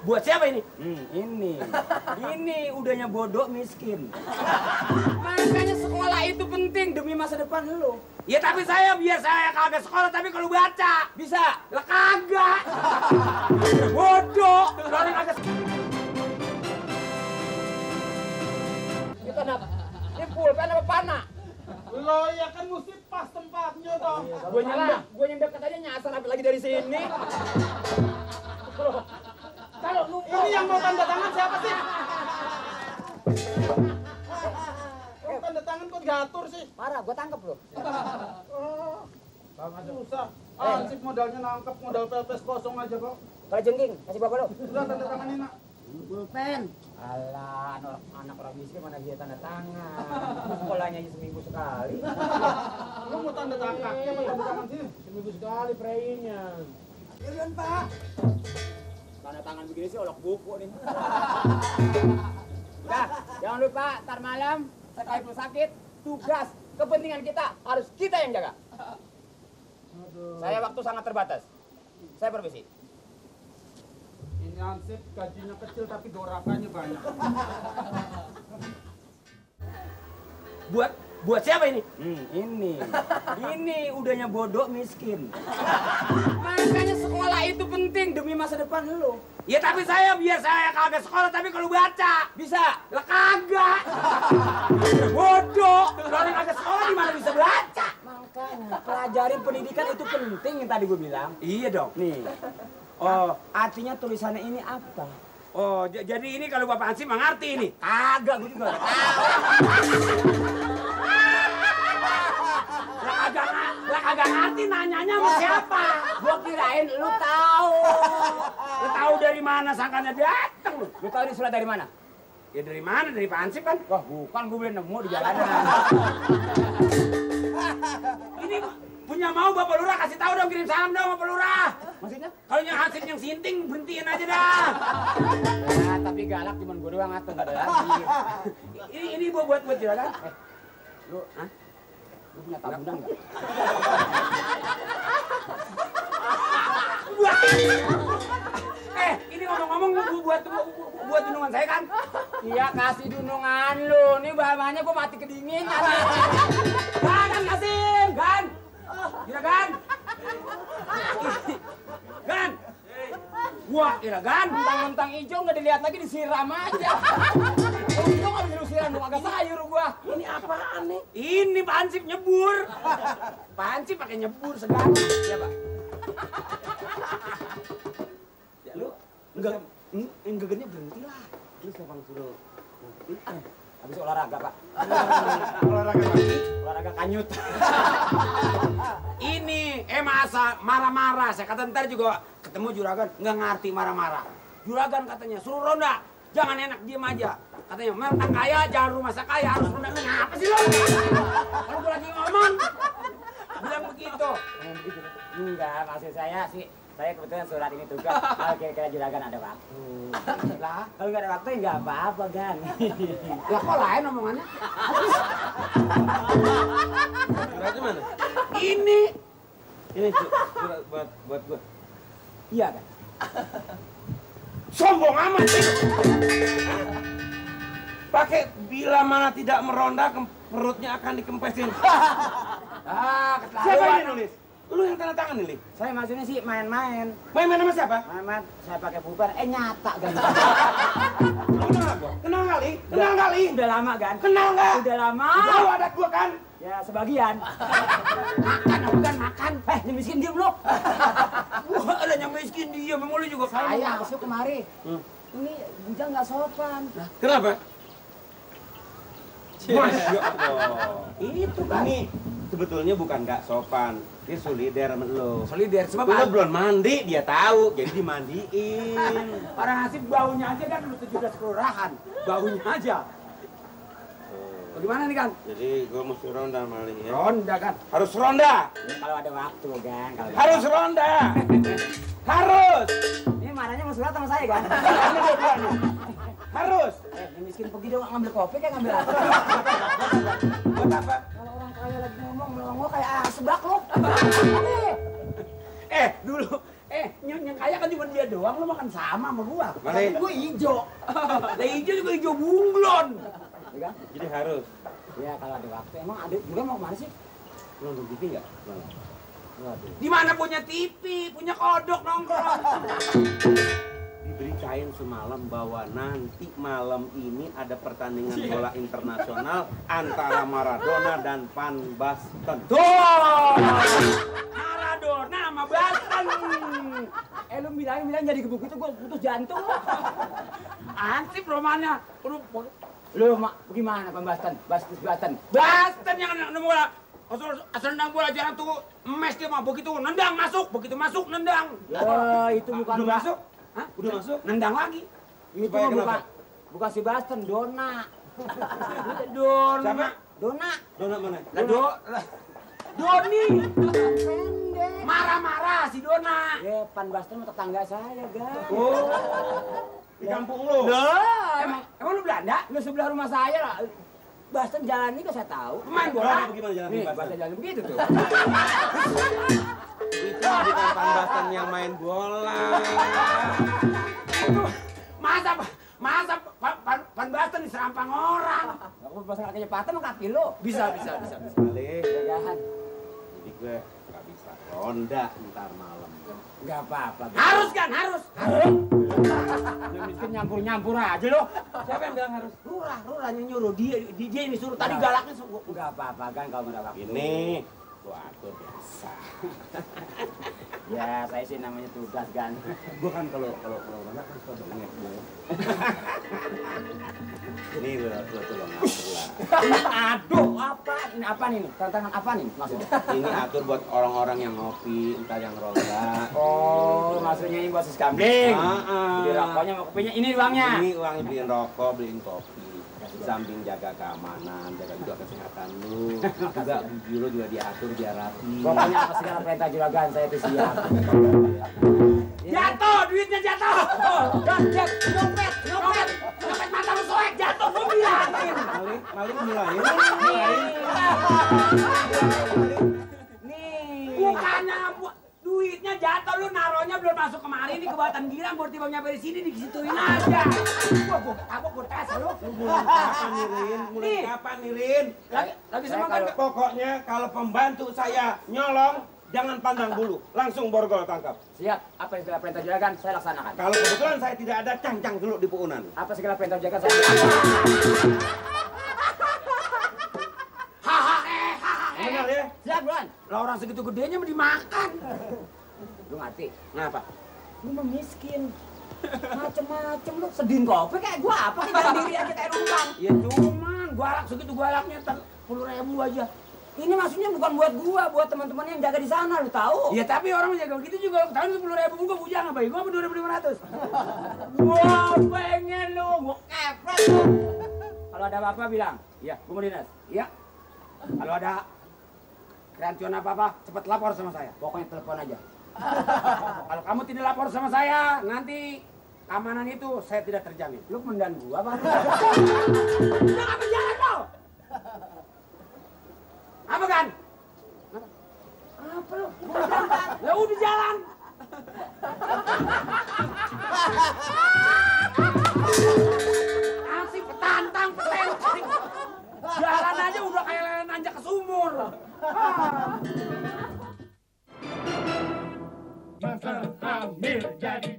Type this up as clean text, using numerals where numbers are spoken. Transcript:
Buat siapa ini? Ini udahnya bodoh miskin. Makanya sekolah itu penting demi masa depan lo. Ya tapi biar saya kagak sekolah tapi kalau baca Bisa. lah kagak. Bodoh. Orang kagak. Itu apa? Ini pulpen apa panah? Lo ya kan mesti pas tempatnya dong. Gue yang dekat aja nyasar apalagi dari sini. Kalau lu Ini yang mau tanda tangan siapa sih? Kok tanda tangan kok diatur sih? parah, gue tangkep lo. Susah. Ansip modalnya nangkep modal pepes kosong aja kok. Kalau jengking, kasih bapak lo. Udah tanda tanganin nak. Pulpen. Alah, anak orang miskin mana dia tanda tangan. Sekolahnya aja seminggu sekali. Lu mau tanda tangan? Ya mau tanda tangan sini. Seminggu sekali prayingnya. Iya Pak. Tanda tangan begini sih olok buku nih. Nah, jangan lupa ntar malam sekali sakit, tugas kepentingan kita harus kita yang jaga. Saya waktu sangat terbatas. Saya permisi. Ini ansip gajinya kecil tapi dorakannya banyak. Buat siapa ini? Ini udahnya bodoh miskin. Makanya sekolah itu penting demi masa depan lo. Ya tapi biar saya kagak sekolah tapi kalau baca Bisa. lah kagak. Bodoh. Orang kagak sekolah gimana bisa baca? Makanya pelajarin pendidikan itu penting yang tadi gue bilang. Iya dong. Nih. Oh, Artinya tulisannya ini apa? oh jadi ini kalau Bapak Ansip mengerti ini. Kagak, gue juga. Lah kagak ngerti nanyanya sama siapa? Gue kirain lu tahu. Lu tahu dari mana sangkanya datang lu? Lu tahu ini surat dari mana? Ya dari mana? Dari Pak Ansip kan? Wah, bukan, gue boleh nemu di jalanan. Ini punya mau Bapak Lurah kasih tahu dong, kirim salam dong Bapak Lurah. Maksudnya? Kalau yang Ansip yang sinting berhentiin aja dah. Ya, tapi galak cuman gue doang atau enggak ada lagi. Ini buat juragan. Lu, hah? Lu punya tabungan enggak? Ini ngomong-ngomong buat dunungan saya kan? Iya, kasih dunungan lu. Nih bahannya gue mati kedinginan. Gan kasih, Gan. Juragan. Gan. Wah, juragan. Mentang-mentang hijau nggak dilihat lagi disiram aja. Untung nggak bisa lu siram, lu agak sayur gua. Ini apaan nih? Ini Pak Ansip nyebur. Pak Ansip pakai nyebur segala. Iya, Pak. Ya lu enggaknya berhenti lah. Lu siapa yang suruh? Habis olahraga, Pak. Olahraga lagi. Olahraga kanyut. Ini masa marah-marah. Saya kata ntar juga ketemu juragan nggak ngerti marah-marah. Juragan katanya suruh ronda. Jangan enak diem aja. Katanya mentang kaya jangan rumah saya kaya harus ronda. Lu ngapa sih lo? Kalau gua lagi ngomong bilang begitu. Enggak, maksud saya sih, saya kebetulan surat ini tugas. Kalau kira-kira juragan ada waktu. Lah, Kalau nggak ada waktu ya nggak apa-apa, Gan. lah kok lain omongannya? Suratnya mana? Ini Ini surat buat gua. Iya, Gan. sombong amat sih. Pakai bila mana tidak meronda perutnya akan dikempesin. Keterlaluan. Siapa ini nulis? Lu yang tanda tangan nih, Li? Saya maksudnya sih main-main. Main-main sama siapa? Main-main, saya pakai pulpen. Nyata, Gan. Lu kenal gua? Kenal kali? Kenal kali? Udah lama, Gan. Kenal nggak? Udah lama. Tahu adat gua kan? Ya, sebagian. Bukan makan. Yang miskin diem lu. Wah, ada yang miskin dia, memang lu juga Saya kaya. masuk kemari. Ini bujang nggak sopan. Kenapa? Masya Allah. Itu kan. Ini sebetulnya bukan nggak sopan. Dia solider sama lu. Solider, sebab Lu belum mandi, dia tahu. Jadi dimandiin. orang nasib baunya aja kan udah 17 kelurahan. Baunya aja. Bagaimana nih kan? Jadi gua mesti ronda maling ya. Ronda kan? Harus ronda. Ini kalau ada waktu, Gan. Kalau ada Harus ronda. Harus. Ini marahnya mau surat sama saya, Gan. Ini dia bilang nih. Harus. Yang miskin pergi dong ngambil kopi kayak ngambil apa? Buat apa? Kalau orang kaya lagi ngomong melongo kayak asbak lu. Dulu. Yang kaya kan cuma dia doang, lu makan sama gua. Mari. Tapi gua hijau. Lah hijau juga hijau bunglon. Ya kan? Jadi harus. Ya kalau ada waktu. Emang ada juga mau kemana sih? Nonton TV nggak? Di mana punya TV, punya kodok nongkrong. Diberitain semalam bahwa nanti malam ini ada pertandingan bola internasional antara Maradona dan Van Basten. Tuh! Maradona sama Basten. Lu bilang jadi gebuk itu gua putus jantung. Ansip romannya. Lu gimana Basten? Basten yang nemu bola. Asal nendang bola jarang tuh mes dia mah begitu nendang masuk, begitu masuk nendang. Ya, itu bukan Udah masuk? Hah? Udah masuk? Nendang lagi. Itu Supaya mah kenapa? bukan si Basten, Dona. Dona. Siapa? Dona. Dona mana? Doni. Pendek. Marah-marah si Dona. Ya, Pan Basten mah tetangga saya, guys. Oh, di kampung lu. Emang lu Belanda? Lu sebelah rumah saya lah. Basten jalan ini kan saya tahu. Pemain bola. Bola bagaimana jalan Nih, Van Basten Basten? jalan begitu tuh. Itu bukan Van Basten yang main bola. Masa Van Basten diserampang orang. Aku pas kakinya patah mah kaki lu. Bisa. Kali. Jangan. Jadi gue nggak bisa ronda ntar malam. Enggak apa-apa. Harus kan, harus. Lu miskin nyampur-nyampur aja lu. Siapa yang bilang harus? Lurahnya nyuruh dia ini suruh tadi galaknya suruh. Enggak apa-apa kan kalau nggak ada waktu. Ini gua atur biasa. Ya, saya sih namanya tugas kan. Gua kan kalau ronda kan suka bengek gue. Ini gua tolong atur lah. Aduh, apa? Ini apa nih? Tantangan apa nih maksudnya? Ini atur buat orang-orang yang ngopi, entar yang ronda. Oh, maksudnya ini buat sis kambing. Beli rokoknya sama kopinya ini uangnya. Ini uangnya beliin rokok, beliin kopi. Di samping jaga keamanan, jaga juga kesehatan lu. Juga baju lu juga diatur biar rapi. Pokoknya apa segala perintah juragan saya itu siap. Jatuh, duitnya jatuh. Nyopet mata lu soek jatuh, gua bilangin. Maling mulai. Nih. Bukannya duitnya jatuh, lu naronya belum masuk kemari nih ke Batan Girang, baru tiba nyampe di sini disituin aja. Gua tes lu. Mulai kapan nih, Rin? Lagi sama kan? Pokoknya kalau pembantu saya nyolong, jangan pandang bulu, langsung borgol tangkap. Siap. Apa segala perintah juragan saya laksanakan. Kalau kebetulan saya tidak ada cang-cang dulu di puunan. Apa segala perintah juragan saya laksanakan. Benar ya? Siap, Bron. Lah orang segitu gedenya mau dimakan. Lu ngerti? Ngapa? Lu mah miskin. Macem-macem lu sedihin kopi kayak gua apa sih jangan diri aja kayak rumpang. Ya cuman galak segitu galaknya 10.000 aja. Ini maksudnya bukan buat gua, buat teman-teman yang jaga di sana, lu tahu? Ya tapi orang menjaga begitu juga tahun 10.000 gua bujang apa? Gua apa 2.500? Wah pengen lu, gua kepret lu. Kalau ada apa-apa bilang, iya, gua mau dinas. Iya. Kalau ada kerancuan apa-apa, cepat lapor sama saya. Pokoknya telepon aja. Kalau kamu tidak lapor sama saya, nanti keamanan itu saya tidak terjamin. Lu mendan gua apa? Jangan apa jalan lo? Apa kan? Apa lu? Ya udah jalan. Asik petantang petenteng. Jalan aja udah kayak lele nanjak ke sumur. Masa hamil jadi